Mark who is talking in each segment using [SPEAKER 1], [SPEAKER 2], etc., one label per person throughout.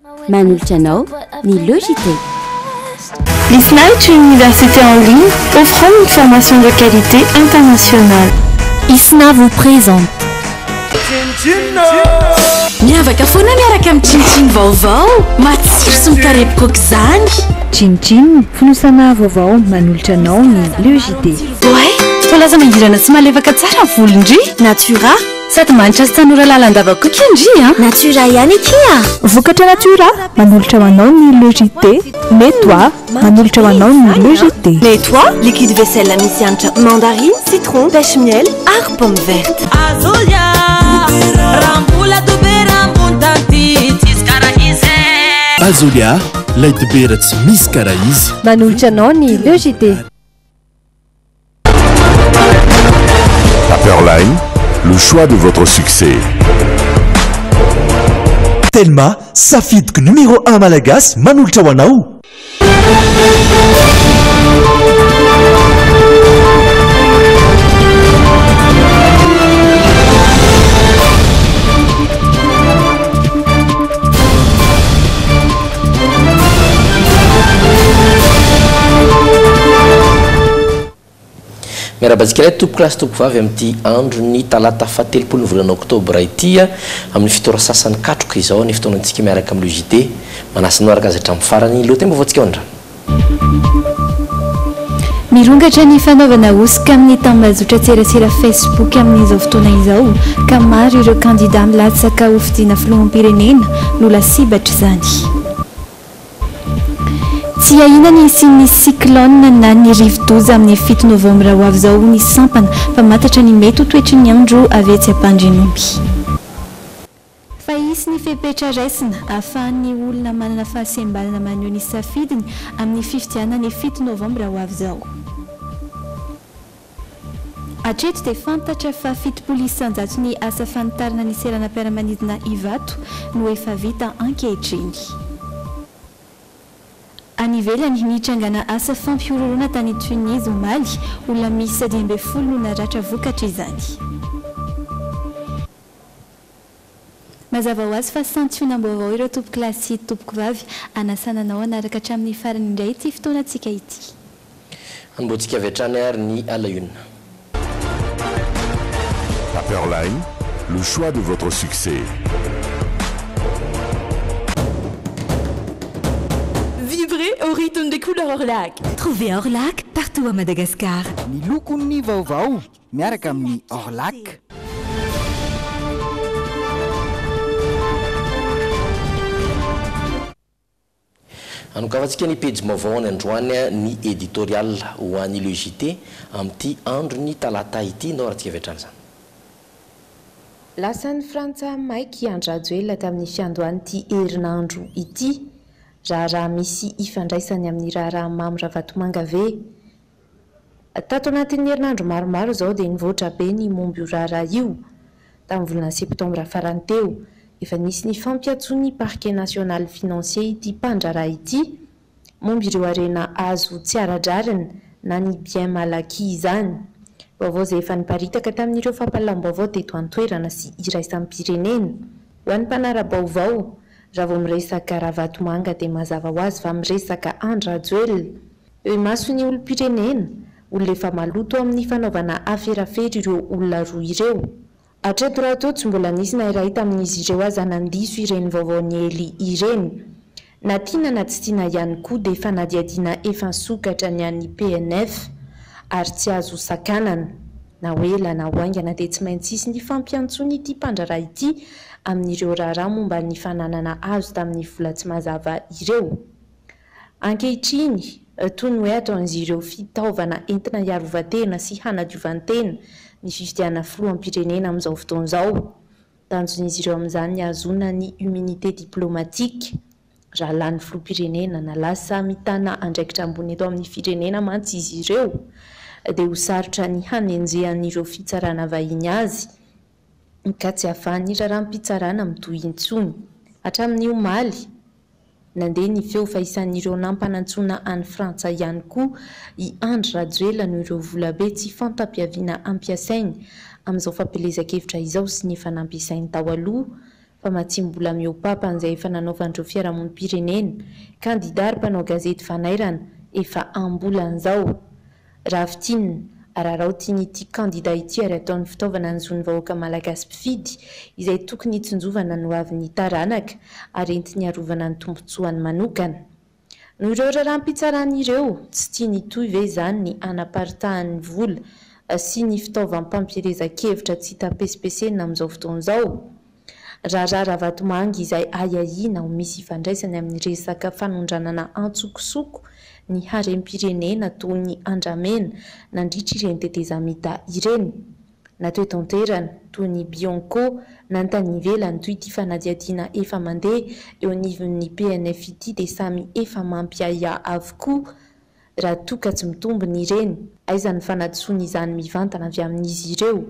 [SPEAKER 1] Manolotra anao ny Le JT.
[SPEAKER 2] L'ISNA est une université en ligne offrant une formation de qualité internationale.
[SPEAKER 1] ISNA vous présente.
[SPEAKER 3] Miavaka foana miaraka amin'ny tsinitsiny vaovao, matsiro sy mikarepoka aok'izany.
[SPEAKER 4] Tsinitsiny, fonosana vaovao manolotra anao ny Le JT.
[SPEAKER 3] Oay, toa lasa mangirana sy malefaka tsara ny volon-dry. Natura. Sady manitra sy tanora lalandava koa kia ndry a!
[SPEAKER 1] Natura ihany akia!
[SPEAKER 2] Vokatra Natura, manolotra ho anao ny Le JT. Netoi, manolotra ho anao ny Le JT.
[SPEAKER 3] Netoi, liquide vaisselle misy hanitra mandarine, citron, pêche miel ary pomme verte.
[SPEAKER 5] Azolia, raha mbola dobera ambony tany ty, tsisy karaha izy e.
[SPEAKER 6] Azolia, lay dobera tsy misy karaha izy.
[SPEAKER 4] Manolotra anao ny Le JT.
[SPEAKER 7] Paperline, le choix de votre succès.
[SPEAKER 8] Telma, safidiko numéro un malagasy manolotra ho anao.
[SPEAKER 9] Miarahaba antsika indray tompokolahy sy tompokovavy amin'ity andron'ny talata fahatelopolo ny volana oktobra ity amin'ny fito ora sasany katroka izao ny fotoanantsika miaraka amin'ny Le JT. Manasa anao araka azy hatramin'ny farany ny lohatenim-baovaontsika ao an-drano.
[SPEAKER 4] Mirongatra ny fanaovana hosoka amin'ny tambajotran-tserasera Facebook amin'izao fotoana izao ka maro ireo kandida milatsaka hofidiana filoham-pirenena no lasibatr'izany. Tsy ahiana ny hisian'ny cyclone na ny rivodoza amin'ny fito novambra ho avy izao hoy ny sampana mpamantatra ny mety ho toetry ny andro avy etsy Ampandrianomby. Fa hisy ny fepetra raisina ahafahan'ny olona manana fahasembanana maneho ny safidiny amin'ny fifidianana ny fito novambra ho avy izao. Hatreto dia fantatra fa 70 isanjaton'ny asa fanitarana ny seranam-piaramanidina Ivato no efa vita ankehitriny. Any ivelany, nitrangana asa fampihorohoroana tany Tunisie omaly, olona miisa 15 no naratra vokatr'izany. Mazava ho azy fa santionam-baovao ireo tompokolahy sy tompokovavy anasana anao hanaraka hatramin'ny farany indray ity fotoanantsika ity.
[SPEAKER 9] Hanombohantsika avy hatrany ary ny à la une.
[SPEAKER 7] Paperline, le choix de votre succès.
[SPEAKER 10] Vibrez au rythme des couleurs Orlac.
[SPEAKER 3] Trouvez Orlac partout à Madagascar.
[SPEAKER 11] Ny lokon'ny vaovao miaraka amin'ny Orlac.
[SPEAKER 9] Hanokafantsika ny pejy vaovao any androany ny editorial ho an'ny Le JT amin'ity andron'ny talata ity. Ndao harantsika avy hatrany izany.
[SPEAKER 12] Lasan'i Frantsa maika i Andry Rajoelina tamin'ny fiandohan'ity herinandro ity. Raharaha misy ifandraisany amin'ny raharaha Mamy Ravatomanga ve? Tato anatin'ny herinandro maromaro izao dia nivoatra be ny momba io raharaha io. Tamin'ny volana septambra farany teo, efa nisy ny fampiantsoan'ny Parquet national financier ity mpandraharaha ity momba ireo harena azo tsy ara-drariny na ny biens mal acquis izany. Vaovao izay efa niparitaka tamin'ireo fampahalalam-baovao teto an-toerana sy iraisam-pirenena. Ho an'ny mpanara-baovao, raha vao miresaka Ravatomanga dia mazava ho azy fa miresaka Andry Rajoelina. Eo imason'ny olom-pirenena, olona efa maloto amin'ny fanaovana aferafera ireo olona roa ireo. Hatreto rahateo tsy mbola nisy na iray tamin'izy ireo aza nandiso ireny vaovao niely ireny. Na tiana na tsy tiana ihany koa dia fanadihadiana efa nisokatra ny an'ny PNF ary tsy azo sakanana. Na ho ela na ho haingana dia tsy maintsy hisy ny fampiantsoan'ity mpandraharaha ity amin'ireo raharaha momba ny fananana azo tamin'ny vola tsy mazava ireo. Ankehitriny, toy ny hoe ataon'izy ireo fitaovana entina hiarovan-tena sy hanadiovan-tena ny fifidianana filoham-pirenena amin'izao fotoana izao. Tanjon'izy ireo amin'izany ny hahazoana ny immunité diplomatique. Raha lany filoham-pirenena na lasa mitana andraikitra ambony eto amin'ny firenena mantsy izy ireo dia ho sarotra ny hanenjehan'ireo fitsarana vahiny azy ka tsy hahafahan'ny raharaham-pitsarana mitohy intsony. Hatramin'ny omaly, Nandeha ny feo fa isan'ireo nampanantsoina any Frantsa ihany koa i Andry Rajoelina noho ireo volabe tsy fanta-piaviana ampiasainy amin'izao fampielezan-kevitra izao sy ny efa nampiasainy tao aloha. Famatsiam-bola mihoa-papana izay efa nanaovan'ireo fiarahamonim-pirenena, kandida ary mpanao gazety fanairana efa am-bolana izao. Raha fintinina, araraotin'ity kandida ity ary ataony fitaovana ny zon'ny vahoaka malagasy mpifidy izay tokony hitsinjovana ny hoavin'ny taranaka ary entiny hiarovana ny tombontsoany manokana. Noho ireo raharaham-pitsarana ireo, tsy tiany hitohy ve izany ny hanaparitahan'ny vola sy ny fitaovam-pampielezan-kevitra tsy hita pesipesenina amin'izao fotoana izao? Raharaha Ravatomanga izay ahiahiana ho misy ifandraisany amin'ny resaka fanondranana antsokosoko ny harem-pirenena toy ny andramena nandritra ireny tetezamita ireny. Na teo eto an-toerana, toy ny Bianco, na ny tany ivelany toy ity fanadihadiana efa mandeha eo anivon'ny PNF ity dia samy efa mampiahiahy avokoa raha toa ka tsy mitombina ireny. Aiza ny fanadisoana izany mivantana avy amin'izy ireo?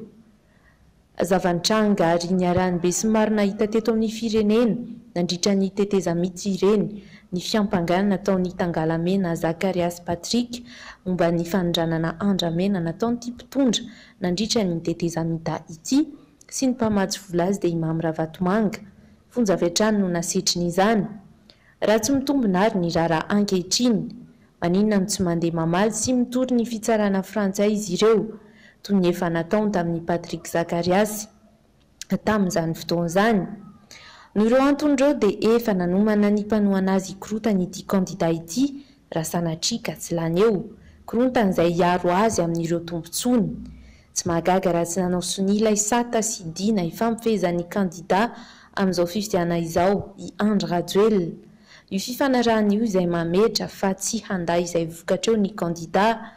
[SPEAKER 12] Zava-nitranga ary niarahan'ny besinimaro nahita teto amin'ny firenena nandritra ny tetezamita ireny ny fiampangana nataon'i Tangalamena Zakariasy Patrick momba ny fanondranana andramena nataon'ity mpitondra nandritra ny tetezamita ity sy ny mpamatsy vola azy dia i Mamy Ravatomanga. Fonja avy hatrany no nasetriny izany. Raha tsy mitombina ary ny raharaha ankehitriny, maninona no tsy mandeha mamaly sy mitory ny fitsarana frantsay izy ireo, toy ny efa nataony tamin'i Patrick Zakariasy tamin'izany fotoana izany? Noho ireo antony ireo dia efa nanomana ny mpanohana azy hikorontana ity kandida ity raha sanatria ka tsy lany eo. Korontana izay hiaro azy amin'ireo tombontsoany. Tsy mahagaga raha tsy nanao sonia ilay sata sy dina ifampifehezan'ny kandida amin'izao fifidianana izao i Andry Rajoelina. Io fifanarahana io izay mametra fa tsy handà izay vokatra eo ny kandida.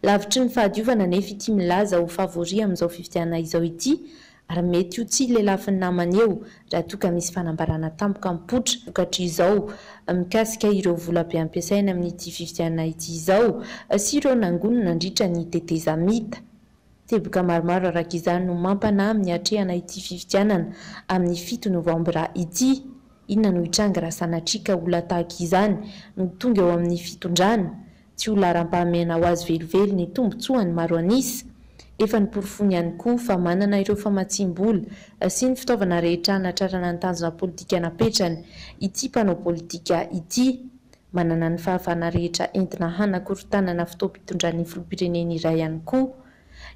[SPEAKER 12] Lavitry ny fahadiovana anefa ity milaza ho favori amin'izao fifidianana izao ity ary mety ho tsy lelafin'ny namany eo raha toa ka misy fanambarana tampoka mipoitra vokatr'izao mikasika ireo volabe ampiasaina amin'ity fifidianana ity izao sy ireo nangonina nandritra ny tetezamita. Teboka maromaro araka izany no mampanahy amin'ny hatrehana ity fifidianana amin'ny 7 novambra ity. Inona no hitranga raha sanatria ka olona tahaka izany no tonga eo amin'ny fitondrana? Tsy ho laharam-pahamehana ho azy velively ny tombontsoan'ny maro an'isa. Efa noporofoiny ihany koa fa manana ireo famatsiam-bola sy ny fitaovana rehetra hanatrarana ny tanjona politika napetrany ity mpanao politika ity. Manana ny fahafahana rehetra entina hanakorontanana fotoam-pitondran'ny filoham-pirenena iray ihany koa.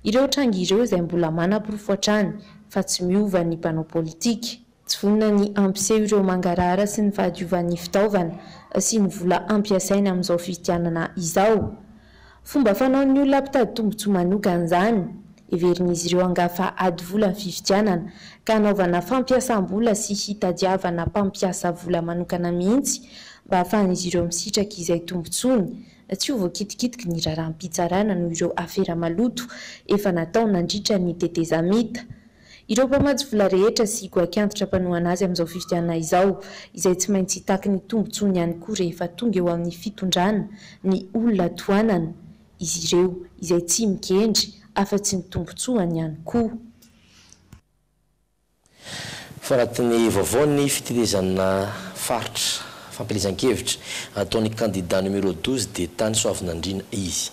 [SPEAKER 12] Ireo tranga ireo izay mbola manaporofo hatrany fa tsy miova ny mpanao politika. Tsy vonona ny hampiseho ireo mangarahara sy ny fahadiovan'ny fitaovana sy ny vola ampiasaina amin'izao fifidianana izao. Fomba fanaon'ny olona mpitady tombontsoa manokana izany. Heverin'izy ireo angaha fa ady vola ny fifidianana, ka hanaovana fampiasam-bola sy hitadiavana mpampiasa vola manokana mihitsy mba hahafahan'izy ireo misitraka izay tombontsoany. Tsy ho voakitikitiky ny raharaham-pitsarana noho ireo afera maloto efa natao nandritra ny tetezamita. Ireo mpamatsy vola rehetra sy goaik'antitra mpanohana azy amin'izao fifidianana izao, izay tsy maintsy hitaky ny tombontsoany ihany koa rehefa tonga eo amin'ny fitondrana ny olona tohanana, izy ireo izay tsy mikendry afa-tsy ny tombontsoany ihany koa.
[SPEAKER 9] Fa anatin'ny vaovao ny fitetezana faritra fampielezan-kevitra ataon'ny kandida numéro 12 dia tany Soavinandriana izy.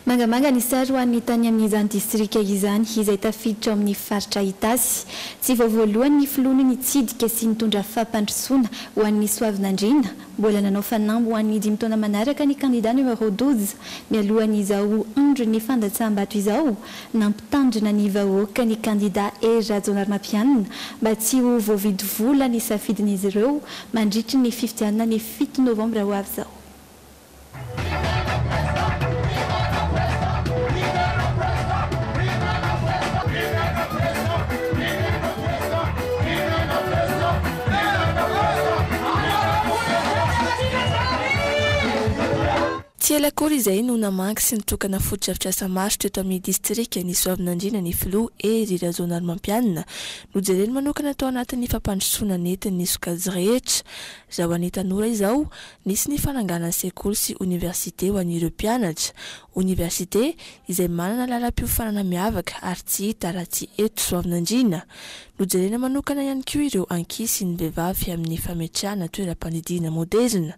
[SPEAKER 4] Mangamanga ny sary ho an'ny tany amin'izany distrika izany, izay tafiditra ao amin'ny faritra Itasy. Tsy vao voalohany ny filoha no nitsidika sy nitondra fampandrosoana ho an'ny Soavinandriana. Mbola nanao fanamby ho an'ny dimy taona manaraka ny kandida numéro 12. Mialohan'izao andron'ny fandatsaham-bato izao, nampitandrina ny vahoaka ny kandida Hery Rajaonarimampianina mba tsy ho voavidy vola ny safidin'izy ireo mandritry ny fifidianana ny 7 novambra ho avy izao.
[SPEAKER 10] Tsy ela akory izay no namangy sy nitokana fotodrafitrasa maro teto amin'ny distrikan'i Soavinandriana ny filoha Hery Rajaonarimampianina. Nojereny manokana tao anatin'ny fampandrosoana nentiny ny sokajy rehetra. Raha ho an'ny tanora izao, Nisy ny fananganana sekoly sy oniversite ho an'ireo mpianatra, oniversite izay manana lalam-piofanana miavaka ary tsy hita raha tsy eto Soavinandriana. Nojerena manokana ihany koa ireo ankizy sy ny vehivavy amin'ny fametrahana toeram-pandidiana moderina.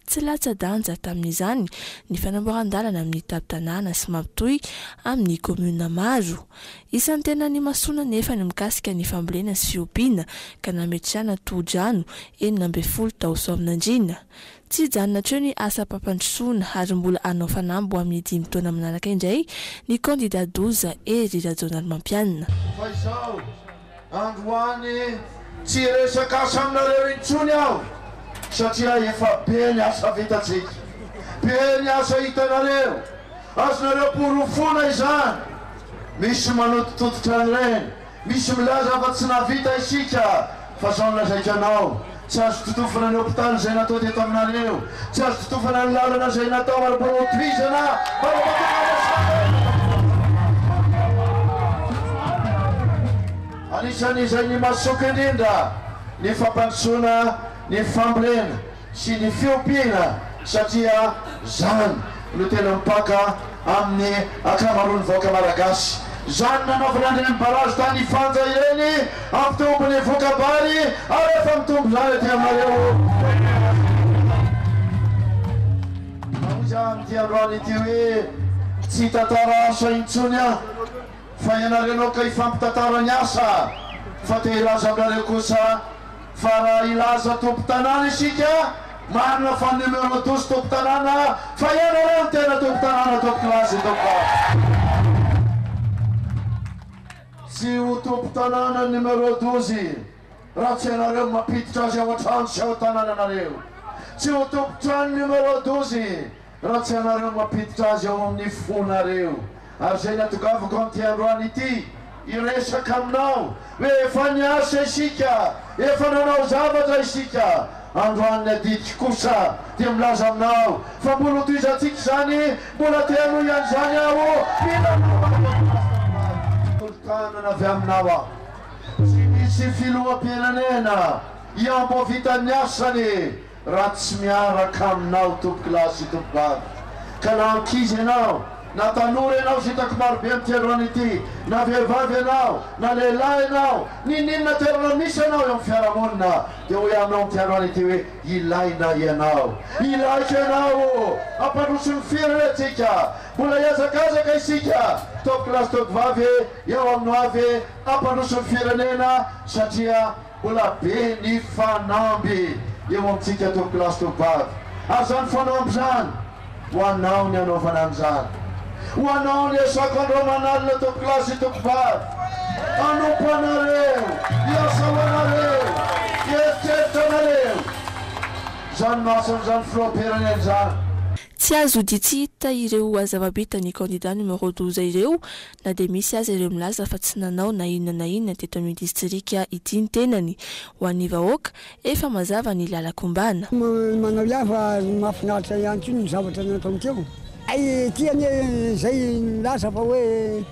[SPEAKER 10] Tsy latsa-danja tamin'izany ny fanamboaran-dalana amin'ny tampon-tanàna sy mampitohy amin'ny kaominina maro. Isan'ny tena nimasoana anefa ny mikasika ny fambolena sy fiompiana ka nametrahana tohodrano 16 tao Soavinandriana. Tsy hijanona hatreo ny asam-pampandrosoana ary mbola hanao fanamby ho amin'ny dimy taona manaraka indray ny kandida 12 Hery Rajaonarimampianina.
[SPEAKER 13] Fa izao, androany tsy hiresaka asa aminareo intsony aho satria efa be ny asa vitantsika, be ny asa hitanareo, azonareo porofoina izany, misy manototototra an'ireny, misy milaza fa tsy nahavita isika fa izao no lazaiko anao, tsy azo totofana ny hopitaly izay natao teto aminareo, tsy azo totofana ny lalana izay natao ary mbola hotohizana Anisan'ny izay nimasoko indrindra ny fampandrosoana ny fambolena sy ny fiompiana satria zany no tena mipaka amin'ny ankamaroan'ny vahoaka malagasy. Zany nanaovana an'ireny barazy tany Ifanja ireny hampitombo ny voka-bary ary efa mitombo zany aty aminareo. Hoy aho amin'ity androany ity hoe tsy hitantara asa intsony aho fa ianareo no aoka hifampitantara ny asa fa te hilaza aminareo kosa Fa raha hilaza tompon-tanàna isika, marina fa numéro 12 tompon-tanàna, fa ianareo no tena tompon-tanàna tompokolahy sy tompokovavy. Tsy ho tompon-tanàna ny numéro 12 raha tsy ianareo no mampiditra azy ao an-trano sy ao an-tanànanareo. Tsy ho tompon-trano numéro 12 Raha tsy ianareo no mampiditra azy ao amin'ny fonareo. Ary izay natongavako amin'ity androany ity, hiresaka aminao, hoe efa niasa isika, efa nanao zavatra isika. Androany ny adidiko kosa dia milaza aminao fa mbola hotohizantsika izany, mbola te hanohy an'izany aho, mila anao aho. Tolo-tanana avy aminao aho. Tsy misy filoham-pirenena hiambo vita ny asany. Raha tsy miaraka aminao tompokolahy sy tompovavy, ka na ankizy ianao, na tanora ianao izay hitako marobe amin'ity androany ity, na vehivavy ianao, na lehilahy ianao, n'inon'inona toerana misy anao eo amin'ny fiarahamonina, dia hoy aho aminao amin'ity androany ity hoe, ilaina ianao. Ilaiko ianao ô! Hampandroso ny firenentsika. Mbola hihazakazaka isika, tompokolahy sy tompovavy, eo amin'ny ho avy, hampandroso ny firenena, satria. Mbola be ny fanamby eo amintsika tompokolahy sy tompovavy, ary izany fanamby izany, ho anao ny hanaovana an'izany. Ho anao ny hiasako andro aman'alina tompokolahy sy tompovavy, hanompo anareo, hiasa ho anareo, hieritreritra anareo. Izany no asan'izany filoham-pirenena izany.
[SPEAKER 10] Tsy azo odian-tsy hita ireo zava-bitan'ny kandida numéro 12 ireo na dia misy aza ireo milaza fa tsy nanao na inona na inona teto amin'io distrika ity ny tenany. Ho an'ny vahoaka, efa mazava ny lalan-kombana.
[SPEAKER 14] Manao ihany fa mahafinaritra ihany koa ny zavatra nataony teo. Hay ity anie izay nilaza fa hoe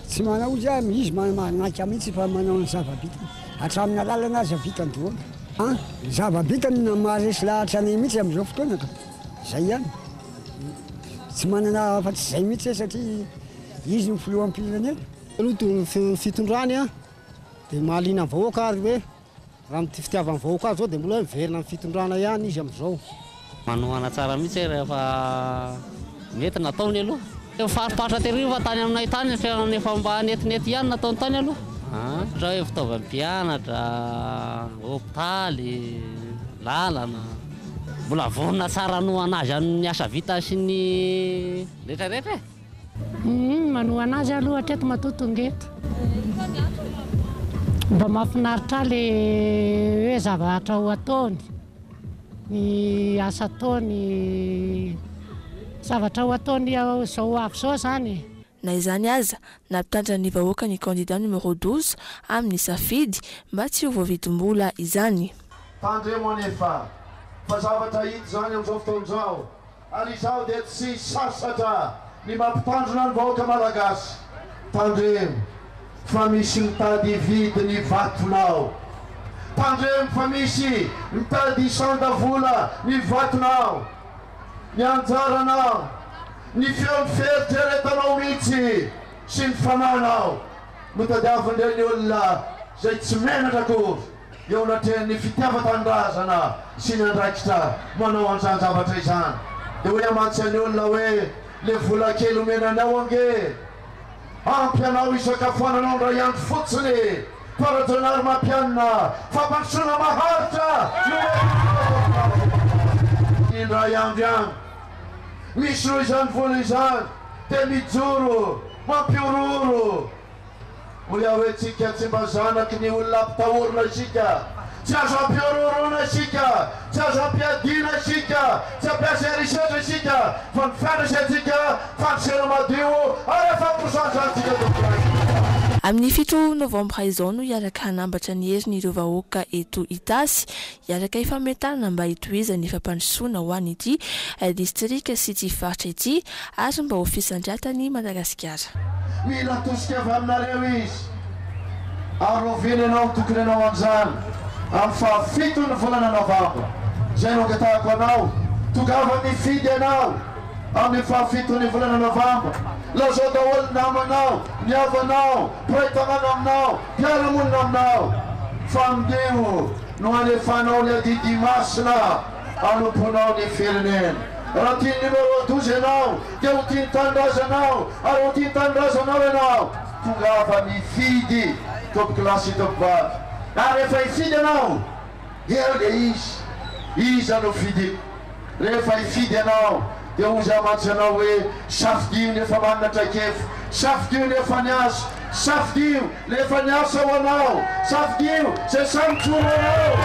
[SPEAKER 14] tsy manao izy a, izy manaika mihitsy fa manao ny zava-bitany. Hatramin'ny alalana aza vitany daholo. An, ny zava-bitany no maharesy lahatra anay mihitsy amin'izao fotoana ka. Izay ihany. Tsy manana afa-tsy izay mihitsy aho satria Izy no filoham-pirenena.
[SPEAKER 15] Aloha ny fitondrany dia mahaliana ny vahoaka ary hoe raha ny fitiavan'ny vahoaka azy izao dia mbola hoe miverina amin'ny fitondrana ihany izy amin'izao.
[SPEAKER 16] Manohana tsara mihitsy aho rehefa mety nataony aloha. Fariparitra tery fa tany aminay tany efa mba netinety ihany nataony tany aloha. Ohatra hoe fitaovam-pianatra, hopitaly, lalana. Mbola vonona tsara hanohana azy amin'ny asa vita sy ny rehetra rehetra e.
[SPEAKER 17] Humm manohana azy aloha hatreto matoa tonga eto. Mba mahafinaritra ahy le hoe zavatra ho ataony, ny asa ataony, zavatra ho ataony izao ho avy izao izany e.
[SPEAKER 10] Na izany aza, nampitandrina ny vahoaka ny kandida numéro 12 amin'ny safidy mba tsy ho voavidim-bola izany.
[SPEAKER 13] Tandremo anefa fa zavatra hita izany amin'izao fotoana izao. Ary izaho dia tsy sasatra ny mampitandrina ny vahoaka Malagasy, tandremo fa misy mitady hividy ny vatonao, tandremo fa misy mitady hisanda vola ny vatonao, ny anjaranao, ny feon'ny fieritreretanao mihitsy sy ny fanahinao no tadiavin'ireny olona. izay tsy menatra akory eo anatrehan'ny fitiavan-tanindrazana sy ny andraikitra manao an'izany zavatra izany. Dia hoy aho mantsy an'ny olona hoe, le vola kely omena anao ange ampy anao hisakafoananao indray andro fotsiny fa Rajaonarimampianina fampandrosoana maharitra no mety indray andro ihany. Misy noho izany vola izany dia mijoro mampihorohoro. Hoy aho hoe tsika tsy mba zanaky ny olona ampitahorina isika, tsy azo ampihorohoroana isika, tsy azo ampiadiana isika, tsy ampiasa herisetra isika fa ny fandresentsika fandresena madio ary afa-po izany tsika tompokolahy.
[SPEAKER 10] Amin'ny fito novambra izao no hiaraka hanambatra ny heriny ireo vahoaka eto Itasy, hiaraka hifanome tanana mba hitohizan'ny fampandrosoana ho an'ity distrika sy ity faritra ity ary mba ho fisandratan'i Madagasikara.
[SPEAKER 13] Mila tosika avy aminareo izy. Ary oviana ianao no tokony hanao an'izany? Amin'ny fahafiton'ny volana novambra. Izay no angatahako anao. Tongava mifidy ianao amin'ny fahafiton'ny volana novambra. Lazao daholo ny namanao, ny havanao, mpiray tanàna aminao, mpiara-monina aminao, fa amin'io no hanefanao ny adidy masina hanompoanao ny firenena. Raha tia ny numéro 12 ianao, dia ho tia ny tanindrazanao, ary ho tia ny tanindrazanao ianao. Tongava mifidy, tompokolahy sy tompokovavy. Ary rehefa hifidy ianao, eo ilay izy. Iza no fidiko? Rehefa hifidy ianao, dia hoy izaho mantsy anao hoe, safidio ny efa manana traikefa, safidio ny efa niasa, safidio ilay efa niasa ho anao, safidio izay sahy mijoro ho anao.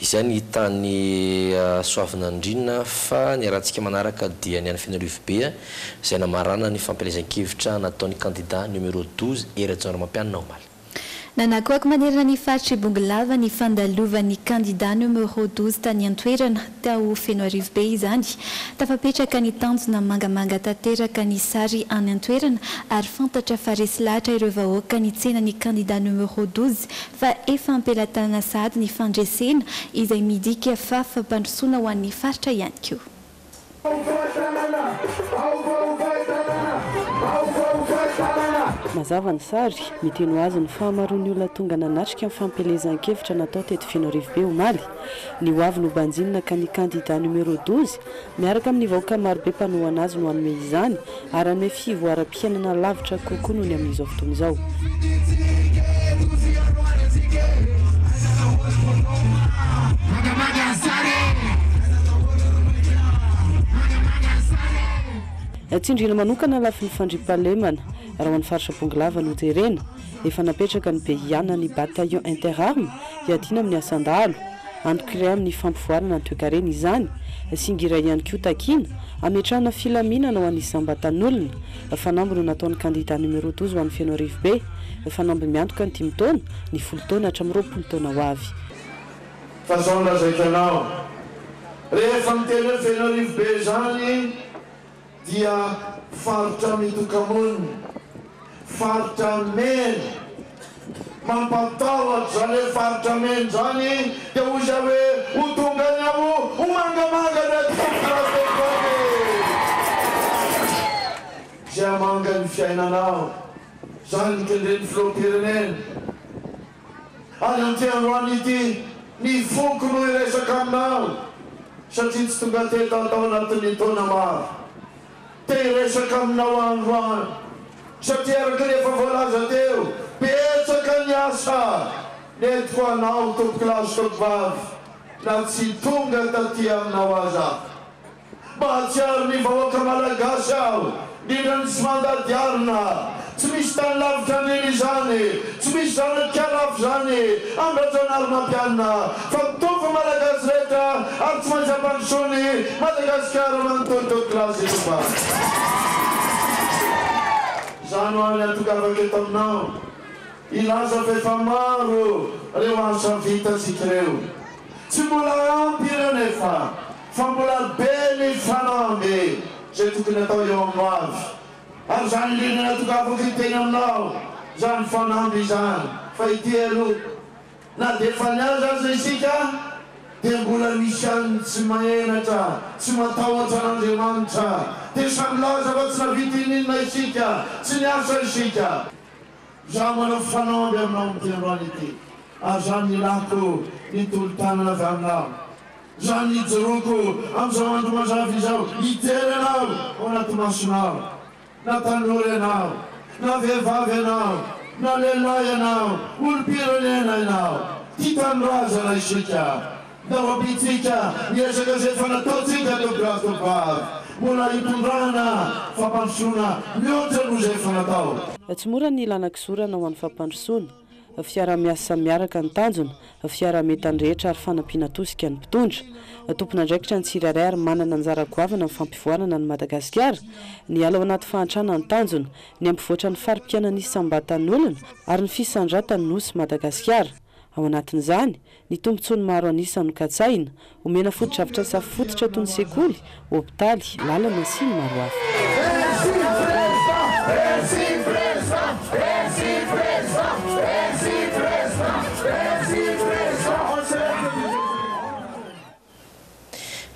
[SPEAKER 9] Izay ny tany Soavinandriana fa ny arahantsika manaraka dia ny any Fenoarivobe izay namarana ny fampielezan-kevitra nataon'ny kandida numéro 12 Hery Rajaonarimampianina omaly.
[SPEAKER 4] Nanakoako manerana ny faritr'i Bongolava ny fandalovan'ny kandida numéro 12 tany an-toerana, tao Fenoarivobe izany. Tafapetraka ny tanjona mangamanga tanteraka ny sary any an-toerana ary fantatra fa resy lahatra ireo vahoaka nitsena ny kandida numéro 12 fa efa am-pelatanana sahady ny fandresena izay midika fa fampandrosoana ho an'ny faritra ihany koa.
[SPEAKER 18] Mazava ny sary, miteny ho azy ny fahamaroan'ny olona tonga nanatrika ny fampielezan-kevitra natao teto Fenoarivobe omaly. Ny ho avy no banjinina ka ny kandida numéro 12 miaraka amin'ny vahoaka marobe mpanohana azy no hanome izany ary hanome fivoaram-piainana lavitra kokoa noho ny amin'izao fotoana izao. Tsindriana manokana lafiny fandriampahalemana, raha ho an'ny faritra Bongolava no jerena. Efa napetraka ny BIA na ny Bataillon Interarmes hiadiana amin'ny asan-dahalo. Antoko iray amin'ny fampivoarana ny toekarena izany. Singa iray ihany koa takiana, hametrahana filaminana ho an'ny isam-batan'olona. Fanamby no nataon'ny kandida numéro 12 ho an'i Fenoarivobe. Fanamby miantoka ny dimy taona, ny folo taona hatramin'ny 20 taona ho avy.
[SPEAKER 13] Fa zao no lazaiko anao, rehefa miteny hoe Fenoarivobe izany dia faritra mitoka-monina, faritra mena, mampatahotra izany hoe faritra mena izany, dia hoy izaho hoe ho tonga any aho ho mangamanga ny atidoha e! Izay hamanga ny fiainanao, izany no kendren'ny filoham-pirenena. Ary amin'ity androany ity, ny foko no hiresaka aminao, satria tsy tonga teto aho tao anatin'ny taona maro. Te hiresaka aminao aho androany, satria araka ny efa voalaza teo, betsaka ny asa nentiko anao, tompokolahy sy tompovavy, na tsy tonga taty aminao aza aho. Mahatsiaro ny vahoaka Malagasy aho, indrindra ny tsy mandady arina. Tsy misy tany lavitra andriana izany, tsy misy zanak'Ikalafy izany, Andrajaonarimampianina, fa mitovy ny Malagasy rehetra ary tsy maintsy ampandrosoany Madagasikara manontolo tompokolahy sy tompovavy. Izany ho any hatongavako eto aminao hilaza fa efa maro ireo asa vitantsika ireo. Tsy mbola ampy ireo nefa. Fa mbola be ny fanamby izay tokony atao eo amin'ny hoavy. Ary izany indrindra no atongavako hiteny aminao, izany fanamby izany. Fa ity aloha, na dia efa niaza aza isika, Dia mbola misy ihany ny tsy mahenatra, tsy matahotra an'Andriamanitra. Dia samy milaza fa tsy nahavita ininona isika, tsy niasa isika. Izaho manao fanamby aminao amin'ity androany ity, ary izany no ilako ny tolo-tanana avy aminao. Izany no ijoroako amin'izao andro mazava izao, hijery anao ao anaty masonao. Na tanora ianao, na vehivavy ianao, na lehilahy ianao, olom-pirenena ianao, tia tanindrazana isika. Ndao hampitsika ny ezaka izay efa nataontsika tompokolahy sy tompokovavy, mbola hitondrana fampandrosoana mihoatra noho izay efa natao.
[SPEAKER 18] Tsy mora ny lalan-kizorana ho an'ny fampandrosoana. Fiaraha-miasa miaraka ny tanjona, fiaraha-mientan'ny rehetra ary fanampiana tosika ny mpitondra. Tompon'andraikitra ny tsirairay ary manana anjara goavana amin'ny fampivoarana an'i Madagasikara. Ny hiala ao anaty fahantrana ny tanjona, ny hampivoatra ny fari-piainan'ny isam-batan'olona ary ny fisandratan'ny Nosy Madagasikara. Ao anatin'izany, ny tombontsoan'ny maro an'isa no katsahina, omena fotodrafitrasa fototra toy ny sekoly, hopitaly, lalana sy ny maro hafa.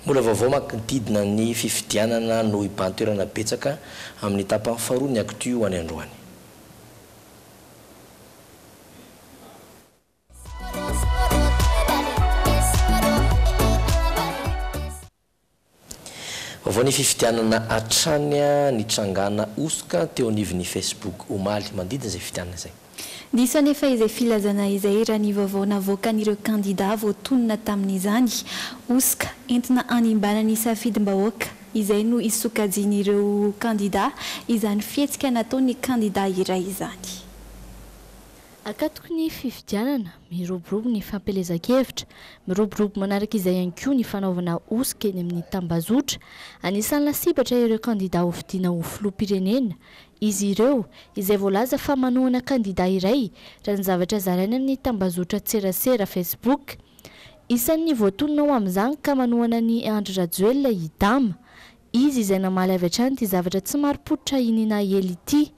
[SPEAKER 9] Mbola vaovao manodidina ny fifidianana no hibahan-toerana betsaka amin'ny tapany faharoa ny Actu ho any androany. Vaovao ny fifidianana hatrany nitrangana hosoka teo anivon'ny Facebook omaly. Manodidina izay fifidianana izay.
[SPEAKER 4] Diso anefa izay filazana izay raha ny vaovao navoakan'ireo kandida voatonona tamin'izany. Hosoka entina hanimbana ny safidim-bahoaka izay no isokajian'ireo kandida izany fihetsika nataon'ny kandida iray izany.
[SPEAKER 12] Akatoky ny fifidianana, miroborobo ny fampielezan-kevitra, miroborobo manaraka izay ihany koa ny fanaovana hosoka eny amin'ny tambazotra. Anisan'ny lasibatra ireo kandida hofidiana ho filoham-pirenena. Izy ireo, izay voalaza fa manohana kandida iray, raha ny zavatra zarainy amin'ny tambazotran-tserasera Facebook. Isan'ny voatonona ho amin'izany ka manohana an'i Andry Rajoelina i Dama. Izy izay namaly avy hatrany ity zavatra tsy marim-pototra iniana ela ity.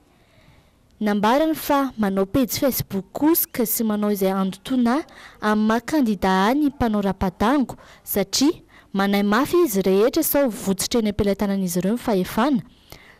[SPEAKER 12] Nambarany fa manao pejy Facebook hosoka sy manao izay handotoana ahy amin'ny maha kandida ahy ny mpanao rapadango satria manahy mafy izy rehetra sao votsotra eny am-pelatanan'izy ireo ny fahefana.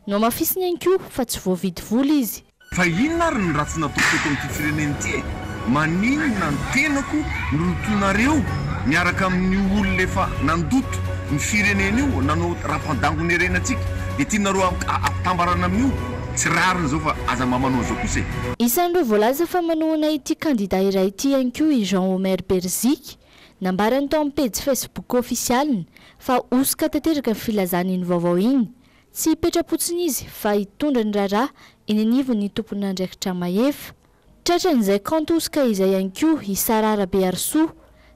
[SPEAKER 12] Nohamafisiny ihany koa fa tsy voavidy vola izy.
[SPEAKER 19] Fa inona ary ny ratsy nataoko teto amin'ity firenena ity e? Maninona ny tenako no lotoinareo miaraka amin'io olona efa nandoto ny firenena io, nanao rapandango ny harenantsika, dia tianareo ampitambarana amin'io? Tsy rariny izao fa aza mba manao an'izao kosa e!
[SPEAKER 12] Isan'ireo voalaza fa manohana ity kandida iray ity ihany koa i Jean Omer Beriziky. Nambarany tao amin'ny pejy Facebook ofisialiny fa hosoka tanteraka ny filazany iny vaovao iny. Tsy hipetra-potsiny izy fa hitondra ny raharaha eny anivon'ny tompon'andraikitra mahefa. Tratran'izay kaonty hosoka izay ihany koa i Sarah Rabearisoa.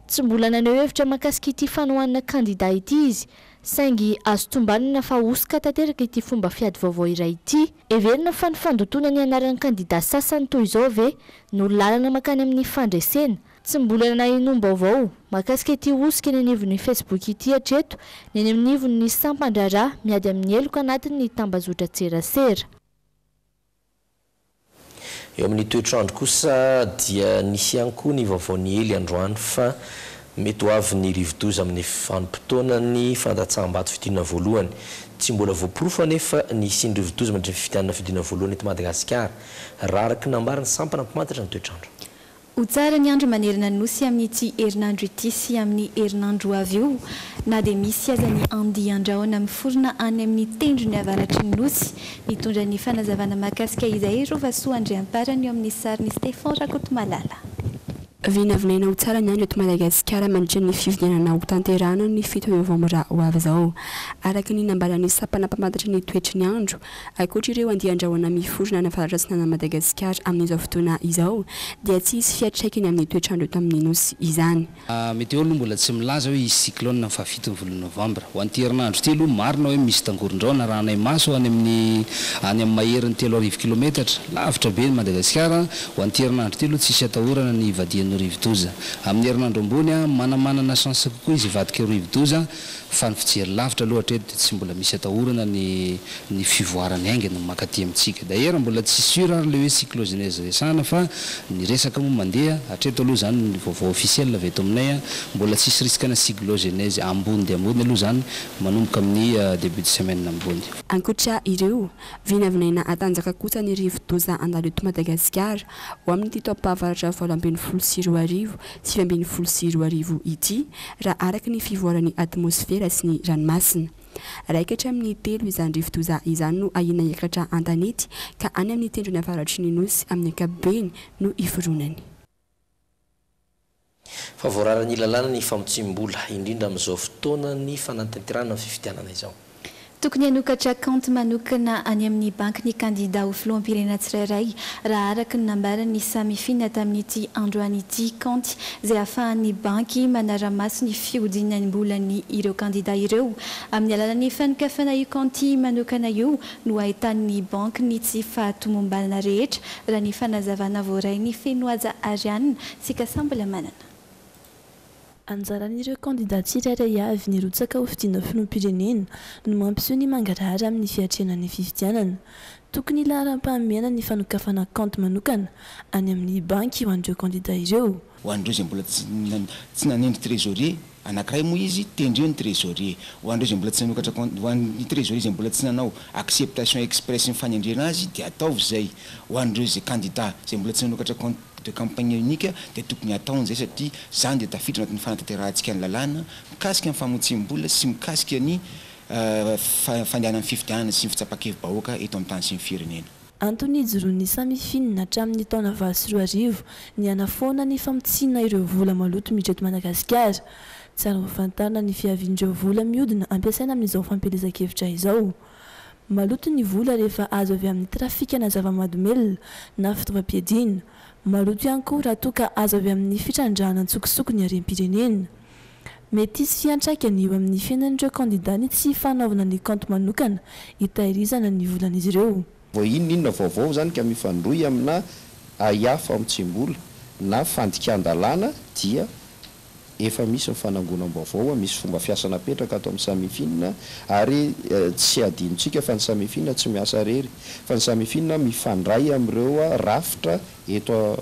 [SPEAKER 12] Tsy mbola naneho hevitra mahakasika ity fanohanana kandida ity izy, saingy azo tombanana fa hosoka tanteraka ity fomba fiady vaovao iray ity. Heverina fa ny fandotoana ny anaran'ny kandida sasany toy izao ve no lalana mankany amin'ny fandresena? Tsy mbola nahenoam-baovao mahakasika ity hosoka eny anivon'ny Facebook ity hatreto ny eny anivon'ny sampan-draharaha miady amin'ny heloka anatin'ny tambazotran-tserasera.
[SPEAKER 9] Eo amin'ny toetr'andro kosa dia nisy ihany koa ny vaovao niely androany fa mety ho avy ny rivodoza amin'ny vanim-potoanan'ny fandatsaham-bato fidiana voalohany. Tsy mbola voaporofo anefa ny hisian'ny rivodoza mandritra ny fifidianana fidiana voalohany eto Madagasikara, raha araka ny nambaran'ny sampana mpamantatra ny toetr'andro.
[SPEAKER 4] Ho tsara ny andro manerana ny Nosy amin'ity herinandro ity sy amin'ny herinandro ho avy io, na dia misy aza ny andian-drahona miforona any amin'ny tendrony avaratry ny Nosy. Mitondra ny fanazavana mahakasika izay i Rovasoa Andriamparany eo amin'ny sarin'i Stéphan Rakotomalala.
[SPEAKER 20] Vinavinaina ho tsara ny andro eto Madagasikara mandritra ny fifidianana hotanterahana ny fito novambra ho avy izao. Araka ny nambaran'ny sampana mpamantatra ny toetry ny andro, Ankoatra ireo andian-drahona miforona any avaratra atsinanan'i Madagasikara amin'izao fotoana izao dia tsy hisy fiantraikany amin'ny toetr'andro eto amin'ny Nosy izany.
[SPEAKER 21] Météo aloha mbola tsy milaza hoe hisy cyclone ny fahafito ny volana novambra. Ho an'ity herinandro ity aloha marina hoe misy tangoron-drahona arahanay maso any amin'ny any amin'ny maherin'ny 3000 kilometatra. Lavitra be ny Madagasikara. Ho an'ity herinandro ity aloha tsisy atahorana ny hivadian'ny. amin'ny rivodoza. Amin'ny herinandro ambony, manamanana chance kokoa izy hivadika ho rivodoza fa ny fijery lavitra aloha hatreto dia tsy mbola misy atahorana ny ny fivoarany haingana mankaty amintsika. D'ailleurs mbola tsy sûr ary ilay hoe cyclogenèse resahana fa ny resaka moa mandeha, hatreto aloha izany ny vaovao officiel avy eto aminay, mbola tsisy risque-na cyclogenèse ambony dia ambony aloha izany manomboka amin'ny début de semaine ambony.
[SPEAKER 20] Ankoatra ireo, vinavinaina hatanjaka kosa ny rivo-doza handalo eto Madagasikara ho amin'ity taom-pahavaratra 2018, 2019 ity, raha araka ny fivoaran'ny atmosfera sy ny ranomasina. Raikatra amin'ny telo izany rivo-doza izany no ahiana hiakatra an-tanety ka any amin'ny tendrony avaratry ny Nosy amin'ny ankapobeny no hiforonany.
[SPEAKER 9] Fa voararan'ny lalàna ny famotsiam-bola, indrindra amin'izao fotoanan'ny fanatanterahana ny fifidianana izao.
[SPEAKER 4] Tokony hanokatra kaonty manokana any amin'ny banky ny kandida ho filoham-pirenena tsirairay, raha araka ny nambaran'ny Samifin tamin'ity androany ity. Kaonty izay ahafahan'ny banky manara-maso ny fihodinam-bolan'ny ireo kandida ireo. Amin'ny alalan'ny fanokafana io kaonty manokana io no ahitan'ny banky ny tsy fahatomombanana rehetra, raha ny fanazavana voarain'i Fenohaja Ariane sy Kasambolamanana.
[SPEAKER 10] Anjaran'ireo kandida tsirairay avy nirotsaka ho fidiana filoham-pirenena no mampiseho ny mangarahara amin'ny fiatrehana ny fifidianana. Tokony laharam-pahamehana ny fanokafana kaonty manokana any amin'ny banky ho an'ireo kandida ireo.
[SPEAKER 1] Ho an'ireo izay mbola tsy tsy nanendry trésorier, anankiray moa izy, tendreo ny trésorier. Ho an'ireo izay mbola tsy nanokatra compte, ho an'ny trésorier izay mbola tsy nanao acceptation express ny fanendrena azy dia ataovy izay. Ho an'ireo izay candidat izay mbola tsy nanokatra compte de campagne unique dia tokony hataony izay satria izany dia tafiditra anatin'ny fanatanterahantsika ny lalàna mikasika ny famotsiam-bola sy mikasika ny fandehanan'ny fifidianana sy ny fitsapan-kevi-bahoaka eto amin'ny tany sy ny firenena.
[SPEAKER 10] Antony nijoroan'ny Samifin hatramin'ny taona 2008 ny hanafoana ny famotsiana ireo vola maloto miditra eto Madagasikara. Tsara ho fantarina ny fiavian'ireo vola mihodina ampiasaina amin'izao fampielezan-kevitra izao. Maloto ny vola rehefa azo avy amin'ny trafikana zava-mahadomelina na fitaovam-piadiana. Maloto ihany koa raha toa ka azo avy amin'ny fitrandrahana an-tsokosoko ny harem-pirenena. Mety hisy fiantraikany eo amin'ny fiainan'ireo kandidà ny tsy fanaovana ny kaonty manokana hitahirizana ny volan'izy ireo.
[SPEAKER 22] Vao inona inona vaovao izany ka mifandrohy amina ahiahy famotsiam-bola na fandikan-dalàna dia Efa misy ny fanangonam-baovao, misy fomba fiasa napetraka ato amin'ny Samifin ary tsy adinontsika fa ny Samifin tsy miasa irery fa ny Samifin mifandray amin'ireo rafitra eto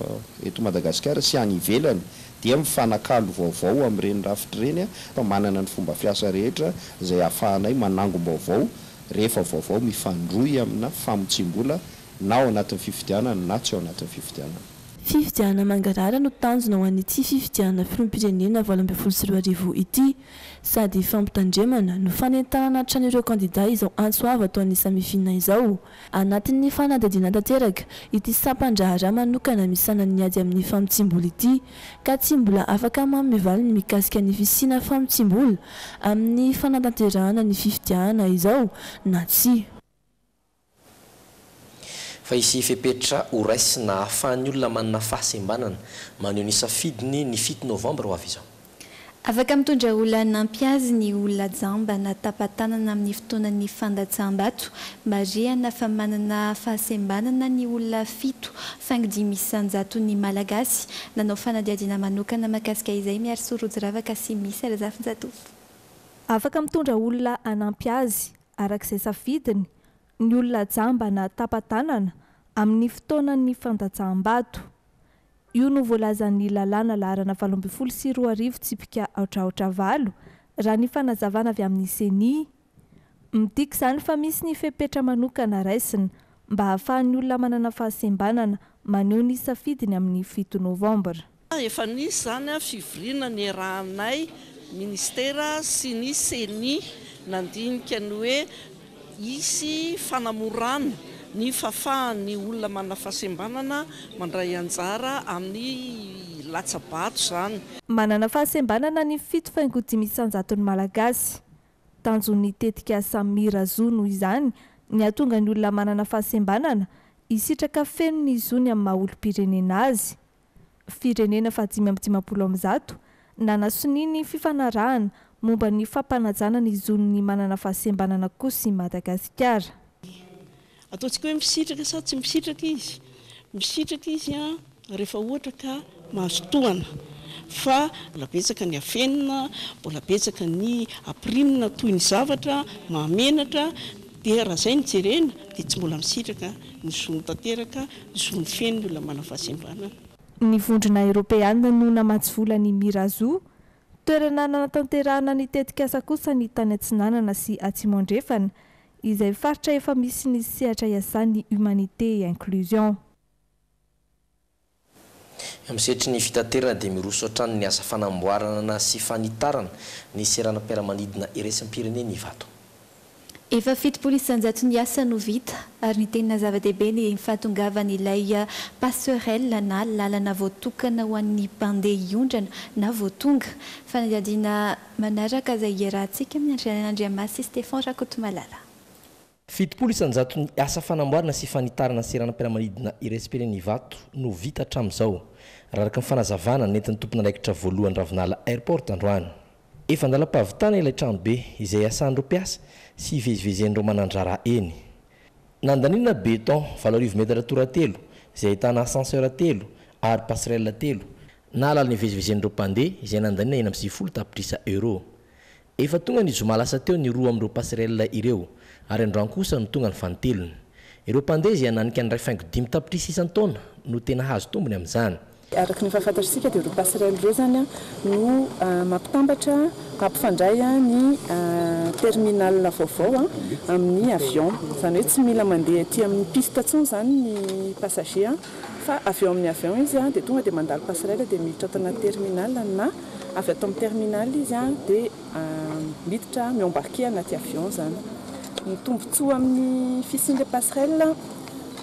[SPEAKER 22] eto Madagasikara sy any ivelany dia mifanakalo vaovao amin'ireny rafitra ireny fa manana ny fomba fiasa rehetra izay ahafahanay manangom-baovao rehefa vaovao mifandrohy amina famotsiam-bola na ao anatin'ny fifidianana na tsy ao anatin'ny fifidianana.
[SPEAKER 10] Fifidianana mangarahara no tanjona ho an'ity fifidianana filoham-pirenena 2018 ity. Sady fampitandremana no fanentanana hatrany ireo kandida izao antso avo ataon'ny Samifin izao. Anatin'ny fanadihadiana tanteraka ity sampan-draharaha manokana misahana ny ady amin'ny famotsiam-bola ity ka tsy mbola afaka manome valiny mikasika ny fisiana famotsiam-bola amin'ny fanatanterahana ny fifidianana izao na tsia.
[SPEAKER 9] Fa hisy fepetra ho raisina ahafahan'ny olona manana fahasembanana maneho ny safidiny ny fito novambra ho avy izao.
[SPEAKER 4] Afaka mitondra olona hanampy azy ny olona jamba na tapa-tanana amin'ny fotoanan'ny fandatsaham-bato. Marihana fa manana fahasembanana ny olona 7,5 isan-jaton'ny Malagasy. Nanao fanadihadiana manokana mahakasika izay Miarisoa Rojiravaka sy Misa Razafinjatovo.
[SPEAKER 23] Afaka mitondra olona hanampy azy araka izay safidiny ny olona jamba na tapa-tanana amin'ny fotoanan'ny fandatsaham-bato. Io no voalazan'ny lalàna laharana 2018 tsipika aotra aotra 8, raha ny fanazavana avy amin'ny Ceni. Midika izany fa misy ny fepetra manokana raisina mba hahafahan'ny olona manana fahasembanana maneho ny safidiny amin'ny 7 novambra.
[SPEAKER 24] Efa nisy izany fivoriana niarahanay Ministera sy ny Ceni nandinika ny hoe hisy fanamorana ny fahafahan'ny olona manana fahasembanana mandray anjara amin'ny latsa-bato izany.
[SPEAKER 23] Manana fahasembanana ny 7,5 isan-jaton'ny Malagasy. Tanjon'ny tetikasa Mira Zo noho izany ny hahatonga ny olona manana fahasembanana hisitraka feno ny zony amin'ny maha olom-pirenena azy. Firenena faha 155 nanasonia ny fifanarahana momba ny fampanajana ny zon'ny manana fahasembanana kosa i Madagasikara.
[SPEAKER 24] Ataontsika hoe misitraka sa tsy misitraka izy? Misitraka izy rehefa ohatra ka Mahazo tohana fa mbola betsaka ny afenina, mbola betsaka ny ampirimina toy ny zavatra mahamenatra dia raha izay no jerena dia tsy mbola misitraka ny zony tanteraka, ny zony feno ny olona manana fahasembanana.
[SPEAKER 23] Ny Vondrona Eoropeana no namatsy vola ny Mirazo. Toerana nanatanterahana ny tetikasa kosa ny tany Atsinanana sy Atsimo Andrefana, izay faritra efa misy ny sehatra iasan'ny Humanité et Inclusion.
[SPEAKER 9] Amin'ny sehatry ny fitaterana dia miroso hatrany ny asa fanamboarana sy fanitarana ny seranam-piaramanidina iraisam-pirenena Ivato.
[SPEAKER 4] Efa 70 isan-jaton'ny asa no vita ary ny tena zava-dehibe ny fahatongavan'ilay passerelle na lalana voatokana ho an'ny mpandeha hiondrana na vao tonga. Fanadihadiana manaraka izay iarahantsika amin'i Andrianana Andriamasy sy Stéphan Rakotomalala.
[SPEAKER 9] 70 isan-jaton'ny asa fanamboarana sy fanitarana ny seranam-piaramanidina iraisam-pirenena Ivato no vita hatramin'izao, raha araka ny fanazavana nentin'ny tompon'andraikitra voalohany Ravinala Airport androany. Efa an-dalam-pahavitana ilay tranobe izay iasan'ireo mpiasa sy ivezivezen'ireo manan-draharaha eny. Nandaniana béton 8000 metatra toratelo izay ahitana ascenseur telo ary passerelle telo na lalana ivezivezen'ireo mpandeha izay nandaniana 96 tapitrisa euros. Efa tonga ny zoma lasa teo ny roa amin'ireo passerelle ireo ary androany kosa no tonga ny fanintelony. Ireo mpandeha izay hananika ny 1,5 tapitrisa isan-taona no tena hahazo tombony amin'izany.
[SPEAKER 2] Araka ny efa fantatr'isika dia ireo passerelle ireo izany no mampitambatra, mampifandray ny terminal vaovao amin'ny avion. Izany hoe tsy mila mandeha aty amin'ny piste intsony izany ny passager fa avy eo amin'ny avion izy dia tonga dia mandalo passerelle dia miditra ato anaty terminal na avy ato amin'ny terminal izy dia miditra mi-embarquer anaty avion izany. Ny tombontsoa amin'ny fisian'ilay passerelle,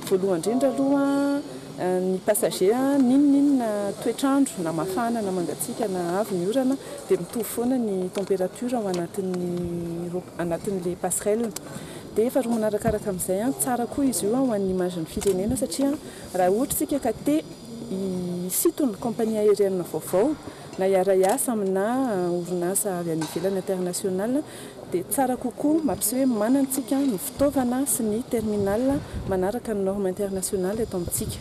[SPEAKER 2] voalohany indrindra aloha ny passager n'inon'inona toetr'andro na mafana na mangatsiaka na avy ny orana dia mitovy foana ny température ao anatin'ny anatin'ilay passerelle. Dia faharoa manarakaraka amin'izay, tsara koa izy io ho an'ny image-n'ny firenena satria raha ohatra isika ka te hisintona compagnie aérienne vaovao na hiara-hiasa amina orinasa avy any ivelany international dia tsara kokoa mampiseho hoe manana antsika ny fitaovana sy ny terminal manaraka ny norme internationale eto amintsika.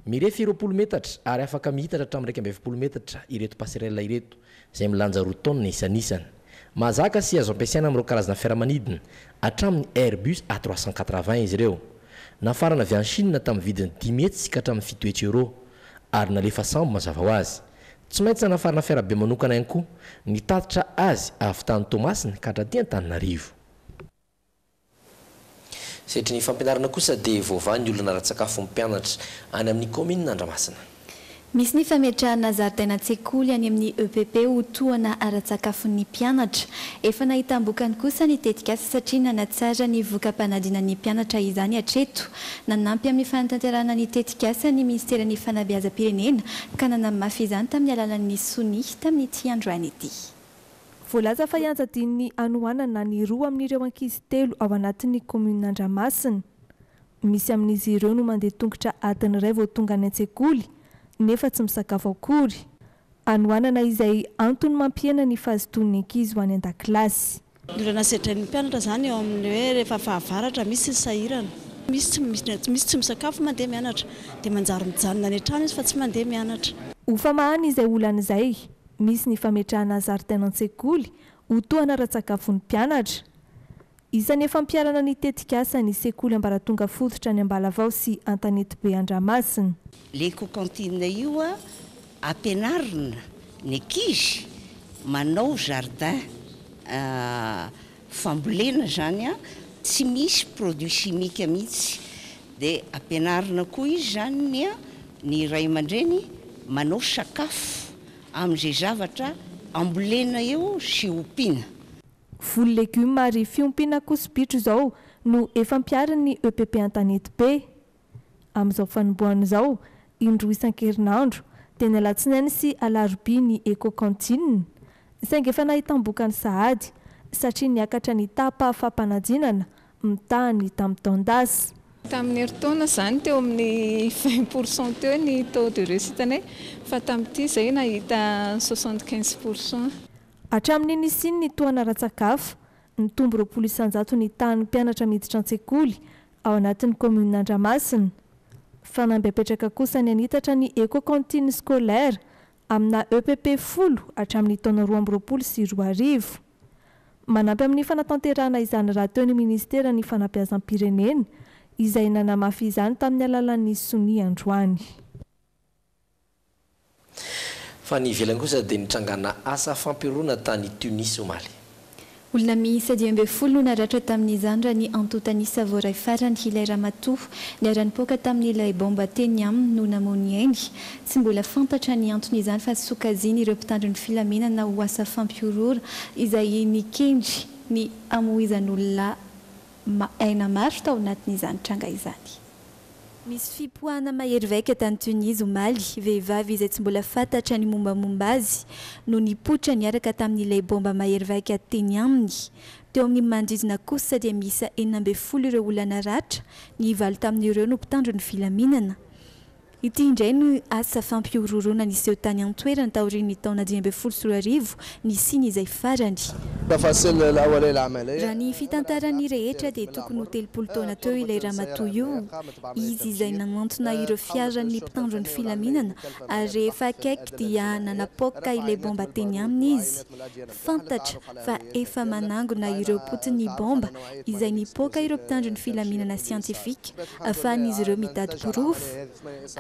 [SPEAKER 9] Mirefy 20 metatra ary afaka mihitatra hatramin'ny 41 metatra ireto passerelle ireto, izay milanja 2 taonina isanisany. Mahazaka sy azo ampiasaina amin'ireo karazana fiaramanidina hatramin'ny Airbus A 380 izy ireo. Nafarana avy any Chine tamin'ny vidiny 500 ka hatramin'ny 700 euros ary nalefa sambo mazava ho azy. Tsy maintsy nanafarana fiarabe manokana ihany koa nitatitra azy avy tany Toamasina ka hatraty Antananarivo. Setry ny fampianarana kosa dia voavaha ny olana ara-tsakafon'ny mpianatra any amin'ny kaominina Andramasina.
[SPEAKER 4] Misy ny fametrahana zaridaina an-tsekoly any amin'ny EPP ho tohana ara-tsakafon'ny mpianatra. Efa nahitam-bokany kosa ny tetikasa satria nanatsara ny voka-panadinan'ny mpianatra izany hatreto. Nanampy amin'ny fanatanterahana ny tetikasa ny minisiteran'ny Fanabeazam-pirenena ka nanamafy izany tamin'ny alalan'ny sonia tamin'ity androany ity.
[SPEAKER 23] Voalaza fa ianjadian'ny hanoanana ny roa amin'ireo ankizy telo ao anatin'ny kaominina Andramasina. Misy amin'izy ireo no mandeha tongotra adiny iray vao tonga any an-tsekoly, nefa tsy misakafo akory. Hanoanana izay antony mampihena ny fahazotoan'ny ankizy ho any an-dakilasy.
[SPEAKER 5] Ny olana sedrain'ny mpianatra izany eo amin'ny hoe rehefa fahavaratra misy ny sahirana. Misy tsy misy tsy misakafo mandeha mianatra dia manjary mijanona any an-trano izy fa tsy mandeha mianatra.
[SPEAKER 23] Ho famahana izay olana izay, misy ny fametrahana zaridaina an-tsekoly ho tohana ara-tsakafon'ny mpianatra. Isan'ny efa ampiharana ny tetikasa ny sekoly ambaratonga fototra any Ambalavao sy Antanetibe Andramasina.
[SPEAKER 6] Le eco-cantine io ampianarina ny ankizy manao jardin fambolena zany tsy misy produit chimique mihitsy de ampianarina koa izy zany ny ny ray aman-dreny manao sakafo amin'izay zavatra ambolena eo sy ompiana.
[SPEAKER 23] Voly legioma ary fiompiana akoho sy bitro izao no efa ampiharin'ny EPP Antanetibe. Amin'izao fanombohana izao, indroa isan-kerinandro, dia ny alatsinainy sy alarobia ny Eco Cantine, saingy efa nahitam-bokany sahady, satria niakatra ny taham-pahafaham-panadinana mitaha ny tamin'ny taon-dasa.
[SPEAKER 8] Tamin'ny herintaona izany teo amin'ny 20 pourcent teo ny taux de réussite-nay fa tamin'ity izay nahita 75 pourcent.
[SPEAKER 23] Hatramin'ny nisian'ny tohana ara-tsakafo, nitombo 20% ny tahan'ny mpianatra miditra an-tsekoly ao anatin'ny kaominina Andramasina. Fanamby apetraka kosa ny hanitatra ny eco-cantine scolaire. amina EPP folo hatramin'ny taona 2022. Manampy amin'ny fanatanterahana izany rahateo ny minisiteran'ny Fanabeazam-pirenena, izay nanamafy izany tamin'ny alalan'ny sonia androany.
[SPEAKER 9] Fa any ivelany kosa dia nitrangana asa fampihorohoroana tany Tunis omaly.
[SPEAKER 4] Olona miisa 15 no naratra tamin'izany raha ny antontan'isa voaray farany. Ilay ramatoa niara-nipoaka tamin'ilay baomba teny aminy no namoy ny ainy. Tsy mbola fantatra ny anton'izany fa sokajian'ireo mpitandro ny filaminana ho asa fampihorohoro izay nikendry ny hamoizan'olona aina maro tao anatin'izany tranga izany. Nisy fipoahana mahery vaika tany Tunisie omaly. Vehivavy izay tsy mbola fantatra ny mombamomba azy no nipoitra niaraka tamin'ilay baomba mahery vaika teny aminy. Teo amin'ny manodidina kosa dia miisa 16 ireo olona naratra, ny valo tamin'ireo no mpitandro ny filaminana. Ity indray no asa fampihorohoroana niseho tany an-toerana taorian'ny taona 2015 nisiany izay farany. Raha ny fitantaran'ny rehetra dia tokony ho 30 taona teo ilay ramatoa io, izy izay nanantona ireo fiaran'ny mpitandro ny filaminana ary rehefa akaiky dia nanapoaka ilay baomba teny aminy izy. Fantatra fa efa manangona ireo potin'ny baomba izay nipoaka ireo mpitandro ny filaminana siantifika ahafahan'izy ireo mitady porofo.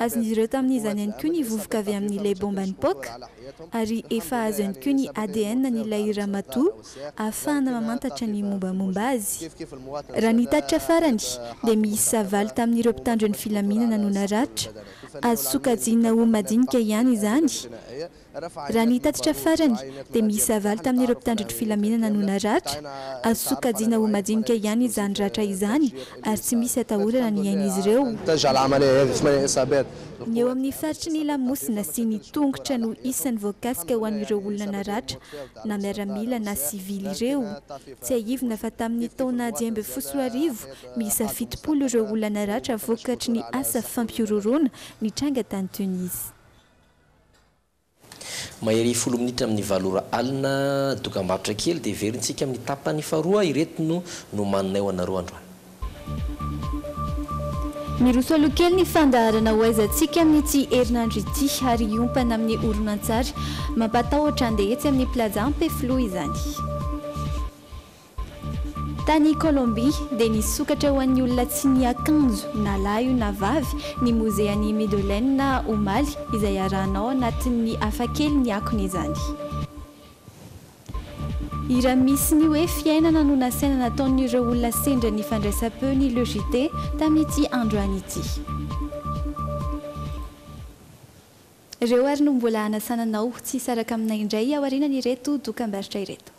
[SPEAKER 4] Azon'izy ireo tamin'izany ihany koa ny vovoka avy amin'ilay baomba nipoaka ary efa azo ihany koa ny ADN-n'ilay ramatoa ahafahana mamantatra ny mombamomba azy. Raha ny tatitra farany dia miisa valo tamin'ireo mpitandro ny filaminana no naratra. Azo sokajiana ho madinika ihany izany. Raha ny tatitra farany dia miisa valo tamin'ireo mpitandro ny filaminana no naratra. Azo sokajiana ho madinika ihany izany ratra izany ary tsy misy atahorana ny ain'izy ireo. Ny eo amin'ny faritry ny lamosina sy ny tongotra no isan'ny voakasika ho an'ireo olona naratra na miaramila na sivily ireo. Tsiahivina fa tamin'ny taona 2015, miisa 70 ireo olona naratra vokatry ny asa fampihorohoroana nitranga tany Tunisie.
[SPEAKER 9] Mahery folo minitra amin'ny valo ora alina, dokambarotra kely dia heverintsika amin'ny tapany faharoa ireto no nomaninay ho anareo androany.
[SPEAKER 4] Miroso aloha kely ny fandaharana ho aizantsika amin'ity herinandro ity ary hiompana amin'ny horonantsary mampatahotra andeha etsy amin'ny Plaza Ampefiloha izany. Tany Colombie dia nisokatra ho an'ny olona tsy niakanjo na lahy io na vavy ny mozean'i Medellin omaly izay arahana ao anatin'ny hafakely ny akon'izany. Hira misy ny hoe fiainana no nasaina nataon'ireo olona sendra ny fandraisam-peo ny Le JT tamin'ity androany ity. Ireo ary no mbola hanasana anao tsy hisaraka aminay indray aorianan'ireto dokambarotra ireto.